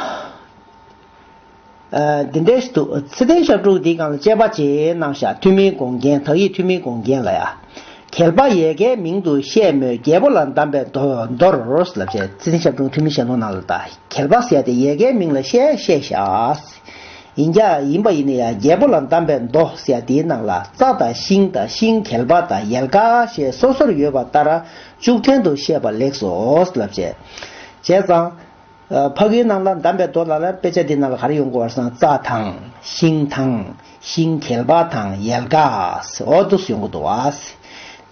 ཨ། འདི་འདྲས་ཤིག་འདུག་ཚེ་བརྟན་ཞབས་དྲུང་འདིའི་སྒང་ལ་དཔྱད་པ་ཅིག་གནང་ཤག་ཐུན་མིན་དགོངས་རྒྱན། དག་ཡིག་ཐུན་མིན་དགོངས་རྒྱན་ལ་ཡ། གྱེར་པ་ཡལ་གའི་མིང་དུ་བཤད་མོད། རྒྱལ་པོ་ལ་གདམས་པའི་མདོ་མདོར་ལབ་བྱས་ཚེ་བརྟན་ཞབས་དྲུང་ཐུན་མིན་ཞལ་ལུང་ནང་ལ་ད་གྱེར་པ་ཟེར་ཡ་དེ་ཡལ་གའི་མིང་ལ་བཤད་བཤད་ཤག་ཡིན་ཀྱང་ཡིན་པ་ཡིན་ན་ཡང་རྒྱལ་པོ་ལ་གདམས་པའི་མདོ་ཟེར་ཡ་དེའི་ནང་ལ་རྩྭ་དང་ཤིང་དང་ཤིང་གྱེར་པ་དང་ཡལ་ག་ཞེས་སོ་སོར་ཡོད་པ་ལྟར་ལྕུག་ཕྲན་དུ་བཤད་པ་ལེགས་སོ་ལབ་བྱས། བྱས་ཙང་། ཕ་གིའི་ནང་ལ་གདམས་པའི་མདོ་ལ་ལ་དཔེ་ཆ་འདི་ནང་ལ་ག་རེ་ཡོང་གི་ཡོད་རེད་ཟེར་ན་རྩྭ་དང་ཤིང་དང་ཤིང་གྱེར་པ་དང་ཡལ་ག་ཟེར་འོ་འདུག་སེ་ཡོང་གི་འདུག་བ།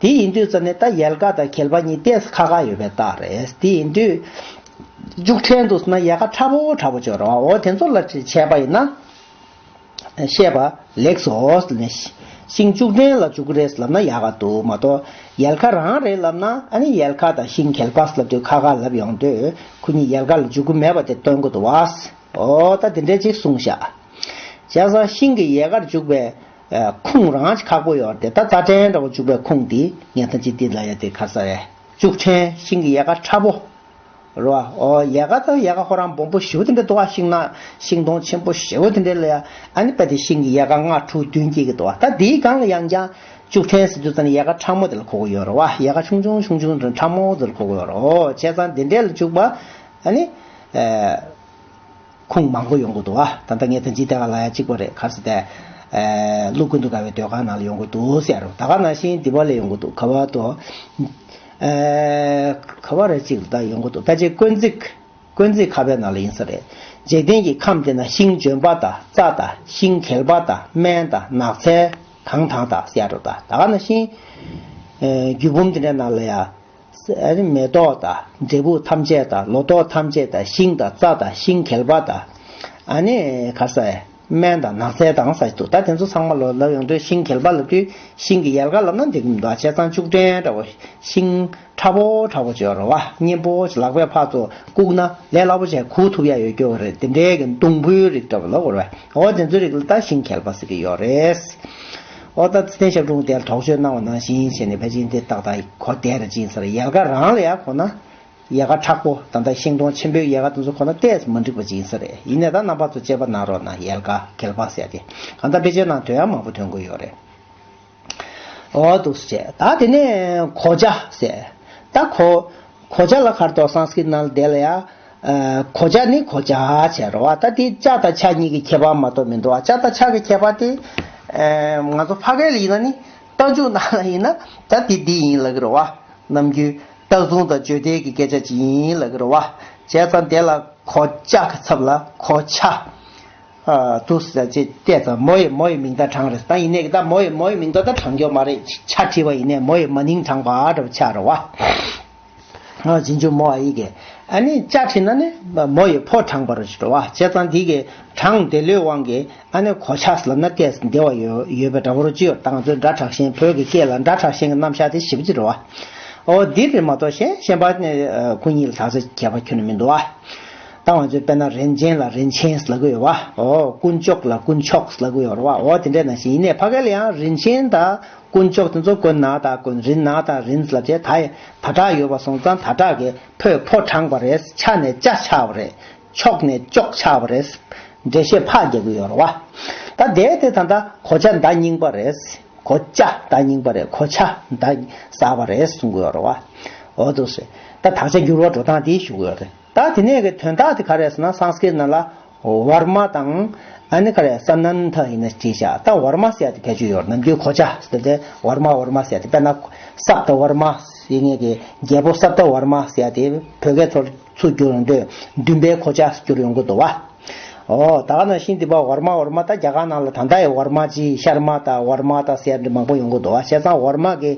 དེ་ཡིན་དུས་ཙ་ནས་ད་ཡལ་ག་དང་གྱེར་པ་གཉིས་ཏོག་ཙམ་ཁག་ཁག་ཡོད་པའི་རྟགས་རེད། དེ་ཡིན་དུས་ལྕུག་ཕྲན་འདུག་ཟེར་ན་ཡལ་ག་ཕྲ་པོ་ཕྲ་པོ་ཅིག་ཡོད་རེད་བ། འོ་དེ་ཚོ་ལ་བྱས་པ་ཡིན་ན། བཤད་པ་ལེགས་སོ་ཟེར་ནས་ཤིང་ལྕུག་ཕྲན་ལ་འཇུག་གི་རེད་ལབ་ན་ཡག་ག་འདུག་མ་གཏོགས་ཡལ་ག་རང་རེད་ལབ་ན་ཨ་ནི་ཡལ་ག་དང་ཤིང་གྱེར་པ་ལབ་དུས་ཁག་ཁག་ལབ་ཡོང་དུས་ཁོ་གཉིས་ཡལ་ག་ལ་འཇུག་གི་མེད་པ་དེ་སྟོན་གྱི་འདུག་བ། ཨོ་ད་དེ་འདྲས་ཅིག་གསུངས་ཤག་བྱས་ཙང་ཤིང་གི་ཡལ་གར་འཇུག་པའི་ཁུངས་རང་ཁག་པོ་ཡོད་རེད། ད་རྩྭ་ཕྲན་འདྲ་བོ་འཇུག་པའི་ཁུངས་དེ་ངས་ད་ཅི་འདི་ལ་ཡ་དེ་ཁ་ས་རེད། ལྕུག་ཕྲན་ཤིང་གི་ཡལ་ག་ཕྲ་པོ། རེད་བ། ཨོ་ཡལ་ག་ད་ཡལ་ག་ཁོ་རང་སྦོམ་པོ་ཞེ་པོ་དེ་འདྲ་འདུག་བ། ཤིང་ནགས་ཤིང་སྡོང་ཆེན་པོ་ཞེ་པོ་དེ་འདྲ་ལ་ཡ། ཨ་ནི་དཔེ་དེ་ཤིང་གི་ཡལ་ག་ལྔ་དྲུག་བདུན་སྐྱེ་གི་འདུག་བ། ད་དེའི་སྒང་ལ་ཡང་བསྐྱར་ལྕུག་ཕྲན་ཟེར་དུས་ཙམ་ནས་ཡལ་ག་ཕྲ་མོ་དེ་ལ་གོ་གི་ཡོད་རེད་བ། ཡལ་ག་ཆུང་ཆུང་ཆུང་ཆུང་དང་ཕྲ་མོ་དེ་ལ་གོ་གི་ཡོད་རེད། ཨོ་བྱས་ཙང་དེ་འདྲ་ལ་ལྕུག་པ་ཨ་ནི། ཨེ། ཁུངས་མང་པོ་ཡོང་གི་འདུག་བ། ད་ལྟ་ངས་ད་ཅི་དེ་ག་ལ་ཡ་གཅིག་པ་རེད། ག་རེ་ཟེར་ཏེ། ཨེ། ཀླུ་ཀུན་ཏུ་དགའ་བའི་ཟློས་གར་ནང་ལ་ཡོང་གི་འདུག་ཟེར་རོ། ད་ག་ནང་བཞིན་འདི་པ་ལ་ཡོང་གི་འདུག་ག་བ་དོ། ཨེ། ག་བ་རེ་གཅིག་ལ་ད་ཡོང་གི་འདུག་ད་ཅི་དཀོན་བརྩེགས་དཀོན་བརྩེགས་ཁ་པའི་ནང་ལ་ཡིན་ས་རེད། འཇིག་རྟེན་གྱི་ཁམས་དེ་ན་ཤིང་ལྗོན་པ་དང་རྩྭ་དང་ཤིང་གྱལ་པ་དང་སྨན་དང་ནགས་ཚལ་གང་དང་དང་ཟེར་རོ། ད་ད་ག་ནང་བཞིན། ཨེ། རྒྱུད་འབུམ་དེ་འདྲའི་ནང་ལ་ཡ། ཨ་ནི་མེ་ཏོག་དང་འབྲས་བུ་ཐམས་ཅད་དང་ལོ་ཏོག་ཐམས་ཅད་དང་ཤིང་དང་རྩྭ་དང་ཤིང་གྱལ་པ་དང་། ཨ་ནི་ག་རེ་ཟེར། སྨན་དང་ནགས་ཚལ་དང་ཟེར་གྱི་འདུག་ད་དེ་ཚོ་ཚང་མ་ལོ་ལབ་ཡོང་དུས་ཤིང་གྱལ་པ་ལབ་དུས་ཤིང་གི་ཡལ་ག་ལབ་ན་འགྲིག་གི་མི་འདུག་བྱས་ཙང་ལྕུག་ཕྲན་འདྲ་བོ་ཤིང་ཁྲ་བོ་ཁྲ་བོ་ཅིག་ཡོད་རེད་བ། སྙན་པོ་ཅིག་ལག་པས་ཕར་ཚུར་བཀུག་ན་ལས་སླ་པོ་བྱས་ཁུར་ཐུབ་ཡ་ཡོད་རྒྱུ་རེད། དེ་འདྲའི་གི་སྡོང་པོའི་རིགས་འདྲ་བོ་ལབ་དགོས་རེད་བ། འོ་དེ་ཚོའི་རིགས་ལ་ད་ཤིང་གྱལ་པ་ཟེར་གྱི་ཡོད་རེད། ཨོ་ད་ཚེ་བརྟན་ཞབས་དྲུང་དེར་དོགས་གཅོད་གནང་བ་ནང་བཞིན་བྱས་ནས་ཕལ་ཆེར་དེ་ཏག་ཏག་གོ་བདེ་ར་ཅིག་ཡིན་ས་རེད། ཡལ་ག་རང་ལ་ཡ་གོ་ན་ཡལ་ག་མཁྲེགས་པོ་ད་ལྟ་ཤིང་སྡོང་ཆེན་པོའི་ཡལ་ག་དེ་ཚོ་གོ་ན་ཏོག་ཙམ་མ་འགྲིག་པ་ཅིག་ཡིན་ས་རེད། ཡིན་ནའི་ད་རྣམ་པ་ཚོ་དཔྱད་པ་གནང་རོགས་གནང་། ཡལ་ག་གྱལ་པ་ཟེར་ཏེ་གང་ལྟར་དཔེ་ཆའི་ནང་དོན་ཡང་མང་པོ་ཐོན་གྱི་ཡོད་རེད། ཨོ་འདུག་སེ་བྱས། ད་དེ་ནས་གོ་ཆ་ཟེར། ད་གོ་གོ་ཆ་ལ་ག་རེ་འདུག་སཾ་སྐྲྀཏ་ནང་ལ་དེ་ལ་ཡ། ཨ། གོ་ཆ་ནི་གོ་ཆ་བྱས་རེད་བ། ད་དེ་ཅ་དང་ཆ་གཉིས་ཀྱི་ཁྱད་པར་མ་གཏོགས་མི་འདུག་བ། ཅ་དང་ཆ་གི་ཁྱད་པར་དེ། ཨ། ང་ཚོ་ཕ་གི་ལ་ཡིན་ན་ནི་རྟགས་འཇུག་ནང་ལ་ཡིན་ན་ད་དེ་འདི་ཡིན་ལབ་ཀྱི་རེད་བ། ནམ་རྒྱུན་རྟགས་མཚུངས་དང་བརྗོད་བདེ་གི་སྐད་ཆ་ཅིག་ཡིན་ལབ་ཀྱི་རེད་བ། བྱས་ཙང་དེ་ལ་གོ་ཅ་གི་ཚབ་ལ་གོ་ཆ། ཨ། འདུག་སེ་ཅིག་བལྟས་ཙང་མོ་ཡི་མོ་ཡི་མིང་མཐའ་དྲངས་རེད། ད་ཡིན་ནའི་ད་མོ་ཡི་མོ་ཡི་མིང་མཐའ་ད་དྲངས་རྒྱུ་མ་རེད། ཆ་བྲིས་པ་ཡིན་ནའི་མོ་ཡི་མ་ནིང་དྲངས་པ་འདྲ་བོ་ཆགས་རེད་བ། ཨ། རྗེས་འཇུག་མོ་ཨ་ཡིག་གི། ཨ་ནི་ཅ་བྲིས་ན་ནི་མོ་ཡི་ཕོ་དྲངས་པ་རེད་ཅེས་འགྲོ་བ། བྱས་ཙང་འདི་གི་གྲངས་དེ་ལོའི་དབང་གིས་ཨ་ནི་གོ་ཆ་ལབ་ན་ཏོག་ཙམ་བདེ་བ་ཡོད་ཡོད་པའི་འདྲ་པོ་རུ་ཅི་ཡོད། ད་ང་ཚོའི་སྒྲ་དྲག་ཞན་བོད་ཀྱི་སྐད་ལ་སྒྲ་དྲག་ཞན་གྱི་རྣམ་གཞག་དེ་ཞིབ་ཅིག་རེད་བ། ཨོ་འདི་རེད་མ་གཏོགས་གཞན་གཞན་པ་ནི་སྐུ་ཉིད་ལ་ད་ཚོད་ཁྱད་པར་ཁྱོན་ནས་མི་འདུག་བ། ད་ང་ཚོས་དཔེར་ན་རིན་ཆེན་ལ་རིན་ཆེན་ལབ་ཀྱི་ཡོད་བ། ཨོ་དཀོན་མཆོག་ལ་དཀོན་མཆོག་ལབ་ཀྱི་ཡོད་རེད་བ། ཨོ་དེ་འདྲ་ནང་བཞིན་ཡིན་ནའི་ཕ་གི་ལ་ཡང་རིན་ཆེན་དང་དཀོན་མཆོག་དེ་ཚོ་དཀོན་ན་དང་དཀོན་རིན་ན་དང་རིན་ལབ་བྱས་ད་ད་དྲག་ཡོད་པ་སོང་ཙང་ད་དྲག་གི་ཕོས་ཕོ་དྲངས་པ་རེད། ཆ་ནས་ཅ་ཆགས་པ་རེད། མཆོག་ནས་ལྕོག་ཆགས་པ་རེད། འགྲེལ་བཤད་ཕར་རྒྱག་གི་ཡོད་རེད་བ། ད་དེ་དེ་ད་ལྟ་གོ་ཆ་མདའ་རྙིང་པ་རེད། གོ་ཅ་མདའ་རྙིང་པ་རེད། གོ་ཆ་མདའ་གསར་པ་རེད་གསུང་གི་ཡོད་རེད་བ། འོ་འདུག་སེ། ད་དག་ཆ་འགྱུར་བ་འགྲོ་སྟངས་དེ་ཞུ་གི་ཡོད་རེད། ད་དེ་ནས་གི་དོན་དག་དེ་ག་རེ་རེད་ཟེར་ན་སཾ་སྐྲྀཏ་ནང་ལ་ཝར་མ་དང་ཨ་ནི་ག་རེ་ས་ནན་ཐ་ཡིན་ན་བྲིས་བཞག་ད་ཝར་མ་ཟེར་ཡ་དེ་ཕལ་ཆེར་ཡོད་རེད། ནམ་རྒྱུན་གོ་ཆ་ཟེར་ཏེ་ཝར་མ་ཝར་མ་ཟེར་ཡ་དེ། དཔེར་ན་སབ་ཏ་ཝར་མ་ཟེར་མཁན་གྱི་རྒྱལ་པོ་སབ་ཏ་ཝར་མ་ཟེར་ཡ་དེ་བོད་སྐད་ཚུར་ཚུར་བསྒྱུར་ཡོང་དུས་བདུན་པའི་གོ་ཆ་བསྒྱུར་ཡོང་གི་འདུག་བ། ཨོ་ད་ག་ནང་བཞིན་འདི་པ་ཝར་མ་ཝར་མ་ད་རྒྱ་གར་ནང་ལ་ད་ལྟ་ཡི་ཝར་མ་ཅི་ཤར་མ་ད་ཝར་མ་ད་ཟེར་འདི་མང་པོ་ཡོང་གི་འདུག་བ། བྱས་ཙང་ཝར་མ་གི་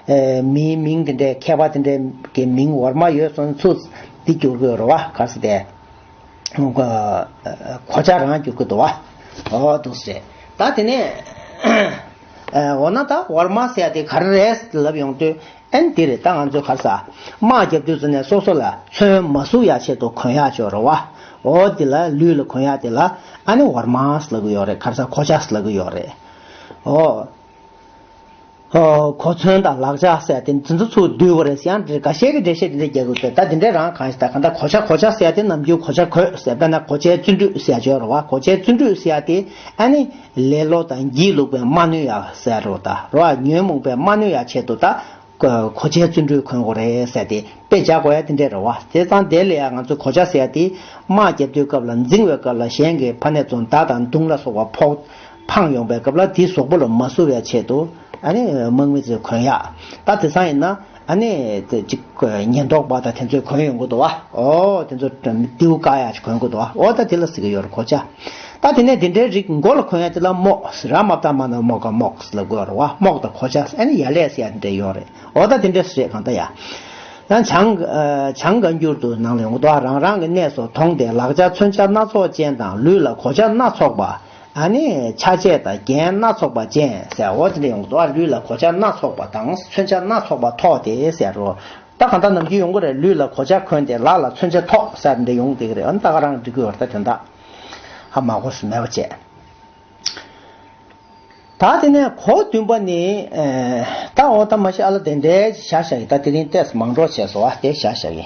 ཨེ་མིའི་མིང་དེ་འདྲའི་མཁས་པ་དེ་འདྲའི་གི་མིང་ཝར་མ་ཡོད་སོང་ཚུར་འདི་བསྒྱུར་གི་ཡོད་རེད་བ། ག་ཟེར་ཏེ་གོ་ཆ་རང་བསྒྱུར་གི་འདུག་བ། ཨོ་འདུག་སེ། ད་དེ་ནས་ཨེ་འོ་ན་ད་ཝར་མ་ཟེར་ཡ་དེ་ག་རེ་རེད་ལབ་ཡོང་དུས། ཨན་དེ་རེད། ད་ང་ཚོས་ག་རེ་ཟ། དམག་རྒྱབ་དུས་ཙམ་ནས་སོ་སོ་ལ་མཚོན་མ་ཟུག་ཡག་ཆེད་དུ་གོན་ཡག་ཅིག་ཡོད་རེད་བ། འོ་དེ་ལ་ལུས་ལ་གོན་ཡག་དེ་ལ་ཨ་ནི་ཝར་མ་ཟེར་ལབ་ཀྱི་ཡོད་རེད། ག་རེ་ཟ། གོ་ཆ་ཟེར་ལབ་ཀྱི་ཡོད་རེད། འོ། འོ་གོ་མཚོན་དང་ལག་ཆ་ཟེར་ཡ་དེ་འདི་ཚོ་ཚུར་བསྡུས་པ་རེད་ཟེར། ཡང་འགྲེལ་འགའ་ཤས་ཀྱིས་འགྲེལ་བཤད་དེ་འདྲ་རྒྱག་གི་འདུག་ད་དེ་འདྲ་རང་གང་ཞིག་ད་ག་ད་གོ་ཆ་གོ་ཆ་ཟེར་ཡ་དེ་ནམ་རྒྱུན་གོ་ཆ་གོས་ཟེར། དཔེར་ན་གོ་ཆའི་བརྩོན་འགྲུས་ཟེར་ཡ་ཅིག་ཡོད་རེད་བ། གོ་ཆའི་བརྩོན་འགྲུས་ཟེར་ཡ་དེ་ཨ་ནི་ལེ་ལོ་དང་སྒྱིད་ལུག་པས་མ་གནོད་ཡག་ཟེར་རོ། ད་རོ་ཉོན་མོངས་པས་མ་གནོད་ཡག་ཆེད་དུ་ད་གོ་ཆའི་བརྩོན་འགྲུས་གོན་དགོས་རེད་ཟེར་ཏེ་དཔེ་བྱ་དགོས་ཡ་དེ་འདྲས་རེད་བ། དེ་ཙང་དེ་ལ་ཡང་ང་ཚོ་གོ་ཆ་ཟེར་ཡ་དེ་དམག་རྒྱབ་དུས་སྐབས་ལ་འཛིང་བའི་སྐབས་ལ་གཞན་གྱི་ཕ་ནས་བཙོང་མདའ་དང་མདུང་ལ་སོགས་པ་ཕོག་འཕངས་ཡོང་པའི་སྐབས་ལ་དེའི་གཟུགས་པོ་ལ་མ་ཟུག་པའི་ཆེད་དུ་ཨ་ནི་དམག་མི་ཚོས་གོན་ཡག་ད་དེང་སང་ཡིན་ན། ཨ་ནི་དེ་གཅིག་ཉེན་རྟོག་པ་དང་དེ་ཚོས་གོན་ཡོང་གི་འདུག་བ། ཨོ་དེ་ཚོ་མདེའུ་བཀག་ཡག་ཅིག་གོན་གི་འདུག་བ། ཨོ་ད་དེ་ལ་ཟེར་གི་ཡོད་རེད་གོ་ཆ། ད་དེ་ནས་དེ་འདྲའི་རིགས་མགོ་ལ་གོན་ཡག་དེ་ལ་རྨོག་ཟེར། ར་མ་བཏགས་རྨ་ན་རྨོ་ག་རྨོག་ཟེར་ལབ་གི་ཡོད་རེད་བ། རྨོག་དང་གོ་ཆ་ཨ་ནི་ཡ་ལས་ཟེར་ཡག་དེ་འདྲ་ཡོད་རེད། ཨོ་ད་དེ་འདྲ་ཟེར་རེད་གང་ལྟར་ཡ། ཡང་བྱང་ཨ་བྱང་བཀའ་འགྱུར་དུ་ནང་ལ་ཡོང་གི་འདུག་བ། རང་རང་གི་གནས་སུ་དོང་སྟེ་ལག་ཆ་མཚོན་ཆ་སྣ་ཚོགས་ཅན་དང་ལུས་ལ་གོ་ཆ་སྣ་ཚོགས་པ། ཨ་ནི་ཆ་བྱད་དང་རྒྱན་སྣ་ཚོགས་པ་ཅན་ཟེར། འོ་དེ་འདྲ་ཡོང་གི་འདུག་ཨ། ལུས་ལ་གོ་ཆ་སྣ་ཚོགས་པ་དང་མཚོན་ཆ་སྣ་ཚོགས་པ་ཐོགས་ཏེ་ཟེར་རོ། ད་གང་ལྟར་ནམ་རྒྱུན་ཡོང་གི་རེད། ལུས་ལ་གོ་ཆ་གོན་ཏེ་ལག་ལ་མཚོན་ཆ་ཐོགས་ཟེར་འདྲ་ཡོང་བསྡད་ཀྱི་རེད། ཨ་ནི་ད་ག་རང་འགྲིག་གི་ཡོད་རེད། ད་དོན་དག་ཧ་མ་གོ་སུ་མེད་པ་བྱས། ད་དེ་ནས་གོ་བདུན་པ་ནི། ད་འོ་ད་མ་གཞི་ཨ་ལ་དེ་འདྲའི་བཞག་བཞག་གི། ད་དེ་རིང་ཏོག་ཙམ་མང་འགྲོ་བྱས་སོང་བ། དེ་བཞག་བཞག་གི།